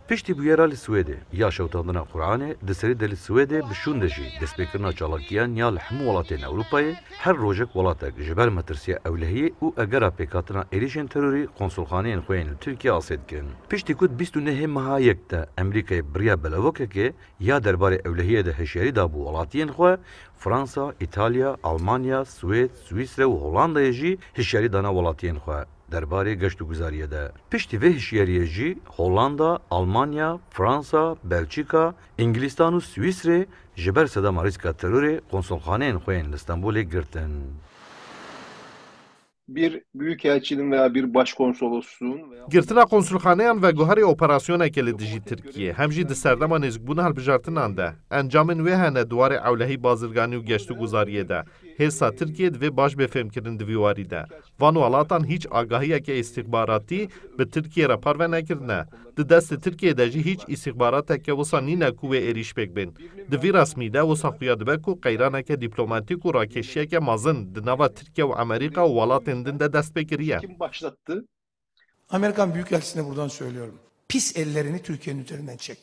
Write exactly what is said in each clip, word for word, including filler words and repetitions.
Piştî bûyera li Swêdê ya şewitandina Quranê, di serî de li Swêdê bi şûn de jî destpêkirina çalakiyan ya li hemû welatên Ewropayê, her rojek welatek ji ber metirsiya ewlehiyê û egera pêkhatina êrîşên terorî konsulxaneyên xwe yên li Tirkiye asê dikin. Piştî ku di bîst û nehê meha yek de Amerîkayê bi riya belevokekê ya derbarê ewlehiyê de hişyarî dabû welatiyên xwe, Fransa, Îtalya, Almanya, Swêd, Swîsre û Hollandayê jî hişyarî dana welatiyên xwe derbarê geştguzariyê de. Piştî vê hişyariyê jî Hollanda, Almanya, Fransa, Belçîka, Îngilîstan û Swîsrê ji ber sedema rîska terorê konsulxaneyên xwe yên li Stenbolê girtin. Bir büyükelçinin veya bir başkonsolosluğun veya Girtina konsulxaneyan veguherê operasyoneke li dijî Tirkiyê, hem jî di serdema nêzikbûna hilbijartinan de. Encamên wê hene di warê ewlehî bazirganî û geştguzariyê de. Hêsa Tirkiyê divê baş bê fêmkirin di vî warî de. Van welatan hîç agahiyeke îstîxbaratî bi Tirkiyê re parve nekirine. Di destê Tirkiyê de jî hîç îstîxbarateke wisa nîne ku wê êrîş pêk bên. Di vî resmî de wisa xuya dibe ku qeyraneke dîplomatîk û rakêşiyeke mezin di nava Tirkiye û Amerîka û welatên din de dest pê kiriye. Kim başlattı? Amerikan Büyükelçisi'ne buradan söylüyorum. Pis ellerini Türkiye'nin üzerinden çek.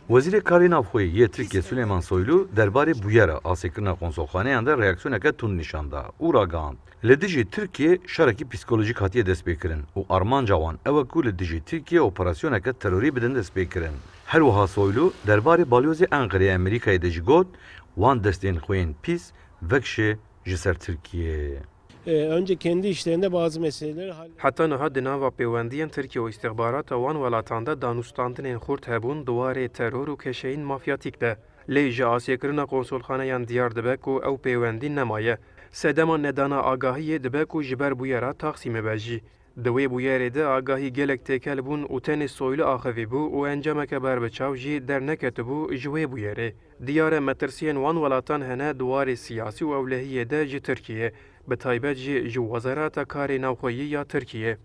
Wezîrê Karê Navxwe yê Tirkiye Suleyman Soylu derbarê bûyera asêkirina konsolxaneyan de reaksiyoneke tund nîşan da û ragihand, li dijî Tirkiye şerekî psîkolojîk hatiye destpêkirin û armanca wan ew e ku li dijî Tirkiye operasyoneke terorî bidin destpêkirin. Her wiha Soylu derbarê balyozê Enqerê Amerîkayê de jî got, wan destên xwe yên pîs vekişê ji ser Tirkiye. E, önce kendi işlerinde bazı meseleleri hall- Heta niha di nava pêwendiyên Tirkiye û îstixbarata wan welatan de danûstandinên xurt hebûn di warê teror û keşeyên mafyatîk de. Lê ji asêkirina konsolxaneyan diyar dibe ku ew pêwendî nemaye. Sedema nedana agahiyê dibe ku ji ber bûyera Taxsîmê be jî. Di wê bûyerê de agahî gelek têkel bûn û tenê Soylu axivîbû û encameke berbiçav jî derneketibû ji wê bûyerê. Diyar e metirsiyên wan welatan hene di warê siyasî û ewlehiyê de ji Tirkiyê, bi taybet jî ji Wezareta Karê Navxweyî ya Tirkiyê.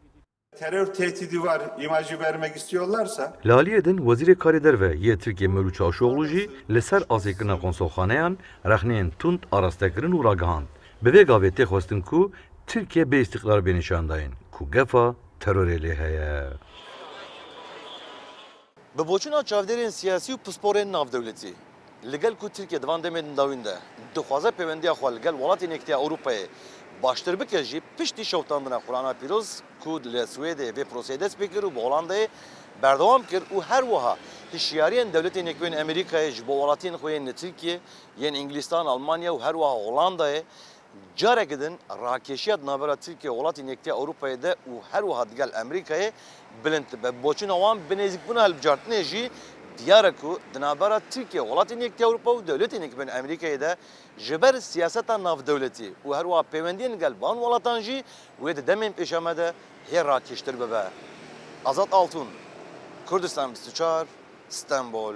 Terör tehdidi var imajı vermek istiyorlarsa Li aliyê din Wezîrê Karê Derve yê Tirkiyê Mevlût Çavuşoglu jî li ser asêkirina konsolxaneyan rexneyên tund araste kirin û ragihand, bi vê gavê tê xwestin ku Tirkiye bê îstîqlal bê nîşandayîn ku gefa terorê lê heye. Bi boçûna çavdêrên siyasî û pisporên navdewletî, li gel ku Tirkiye di van demên dawîn de dixwaze pêwendiya xwe li gel welatên Yekîtiya Ewropayê baştir bike jî, piştî şewitandina Qur'ana Pîroz ku li Swêdê vê proseyê dest pê kir û bi Holandayê berdewam kir û her wiha hişyariyên Dewletên Yekbûyî yên Amerîkayê ji bo welatiyên xwe yên li Tirkiye, yên Îngilîstan, Almanya û her wiha Holandayê, careke din rakêşiya di navbera Tirkiye û welatên Yekîtiya Ewropayê de û her wiha digel Amerîkayê bilind dibe. Bi boçûna wan bi nêzîkbûna hilbijartinê jî diyar e ku di navbera Tirkiye û welatên Yekîtiya Ewropa û Dewletên Yekbûyî yên Amerîkayê de ji ber siyaseta navdewletî û her wiha pêwendiyên gel van welatan jî wê di demên pêşeme de hê rakêştir bibe. Azad Altun, Kurdistan bîst û çar, Stenbol.